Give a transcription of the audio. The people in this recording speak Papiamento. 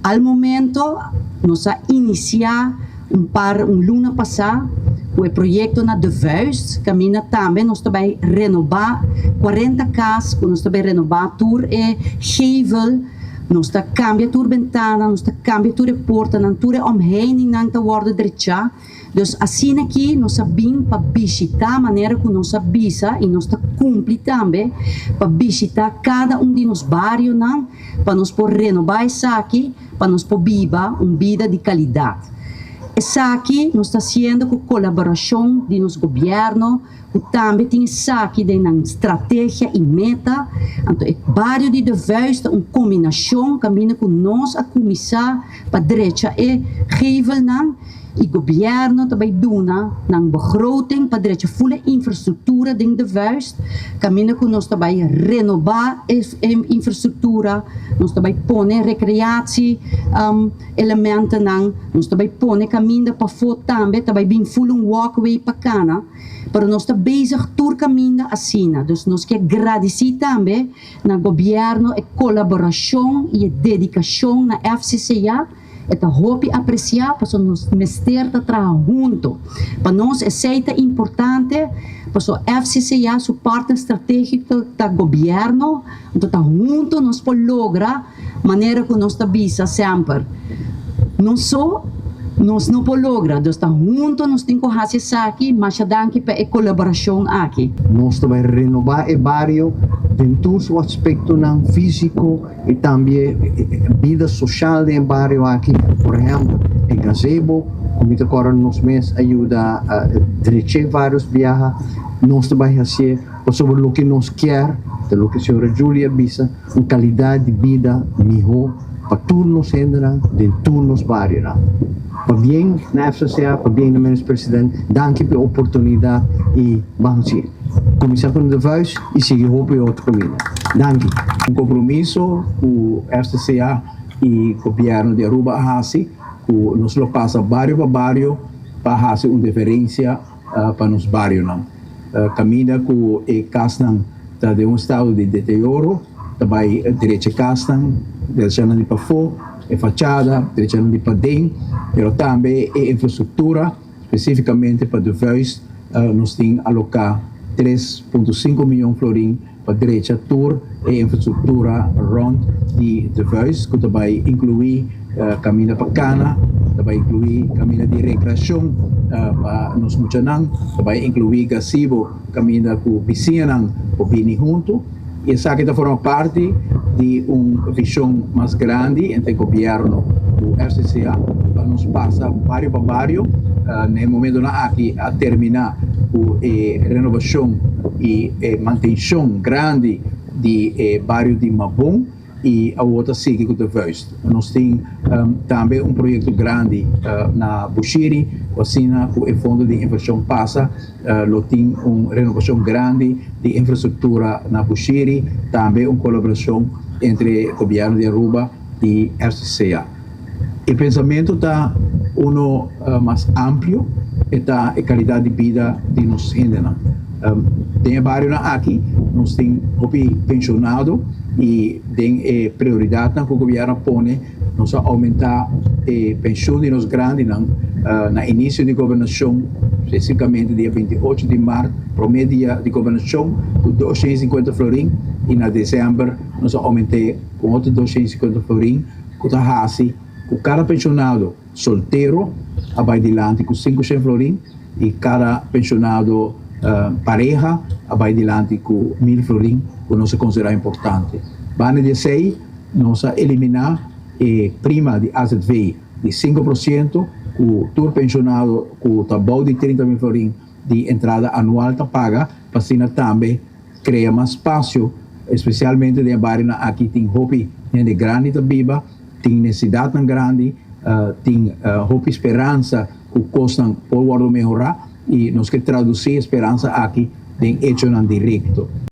Al momento nos a inicia un par un luna pasa cu e proyecto na De Vuist, caminda tambe nos ta bay renoba 40 cas, cu nos ta bay renoba tur e gevel, nos ta cambia tur bentana, nos ta cambia tur e portanan, tur e omheiningnan ta wordo drecha. Dus asina aki nos a bin pa bishita manera cu nos a bisa y nos ta cumpli tambe pa bishita cada un di nos barionan pa nos por renoba esaki, pa nos por biba un bida di calidad. Esaki nos ta haciendo cu colaboracion di nos gobierno cu tambe tin esaki den nan strategia y meta. Anto e bario di De Vuist ta un combinacion caminda cu nos a cuminsa pa drecha e gevelnan y gobierno ta bay duna nan begroting pa drecha full e infrastructura den De Vuist, caminda cu nos ta bay renoba e infrastructura, nos ta bay pone recreatie elementennan, nos ta bay pone caminda pafo tambe, ta bay bin full un walkway pa cana, pero nos ta bezig tur caminda asina. Dus nos kier gradici tambe na gobierno e colaboracion y e dedicacion na FCCA, e ta hopi aprecia pasobra nos mester ta traha hunto. Pa nos esey ta importante pasobra FCCA su partner strategico ta gobierno, anto ta hunto nos por logra manera cu nos ta bisa semper. Nos so nos no por logra, dus ta hunto nos tin cu haci esaki. Masha danki pa e colaboracion aki. Nos ta bay renoba e bario den tur su aspectonan fisico y tambe bida social den e bario aki. Por ehempel, e gazebo cu mi ta corda nos mes a yuda dreche varios biaha, nos ta bay hacié pasobra loke nos kier ta loke señora Julie a bisa, un calidad di bida miho pa tur nos hendenan den tur nos barionan. Pabien na FCCA, pabien na Minister President, danki pa e oportunidad y ban hacié. Cuminsa cu De Vuist y sigui hopi otro caminda. Danki. Un compromiso cu FCCA y Gobierno di Aruba a haci cu nos lo pasa bario pa bario pa haci un diferencia pa nos barionan. Caminda cu e casnan ta den un estado di deterioro, ta bay drecha e casnan, drechanan di pafó, e fachada, drechanan di paden, pero tambe e infrastructura, specificamente pa De Vuist nos tin aloca 3.5 miyon florin pa drecha tur e infrastructura rond di De Vuist, cu ta bay inclui caminda pa cana, ta bay inclui caminda di recreacion pa nos muchanan, ta bay inclui gazebo caminda cu bisiñanan por bini hunto. Y esaki ta forma parti di un vision mas grandi entre gobierno cu FCCA pa nos pasa bario pa bario. Na e momentonan aki a termina cu e renovacion y e mantencion grandi di e bario di Mabon y awor ta sigui cu De Vuist. Nos tin tambe un proyecto grandi na Bushiri cu asina cu e fondo di inversion pasa lo tin un renovacion grandi di infrastructura na Bushiri, tambe un colaboracion entre Gobierno di Aruba y FCCA. E pensamento ta uno mas amplio, e ta e calidad di bida di nos hendenan. Den e barionan aki nos tin hopi pensionado y den e prioridadnan cu Gobierno a pone nos a aumenta e pensioen di nos grandinan na inicio di gobernacion, specificamente dia 28 di maart, prome dia di gobernacion, cu 250 florin y na december nos a aumente cu otro 250 florin cu ta haci cu cada pensionado soltero a bay dilanti cu 500 florin y cada pensionado pareha a bay dilanti cu 1000 florin, cu nos a considera importante. Banda di esey nos a elimina e prima di AZV di 5% cu tur pensionado cu ta bou di 30.000 florin di entrada anual ta paga, pa asina tambe crea mas espacio, especialmente den e barionan aki tin hopi hende grandi ta biba, tin necesidadnan grandi, tin hopi speransa cu cosnan por wordo mehora y nos ke traduci e speransa aki den hechonan directo.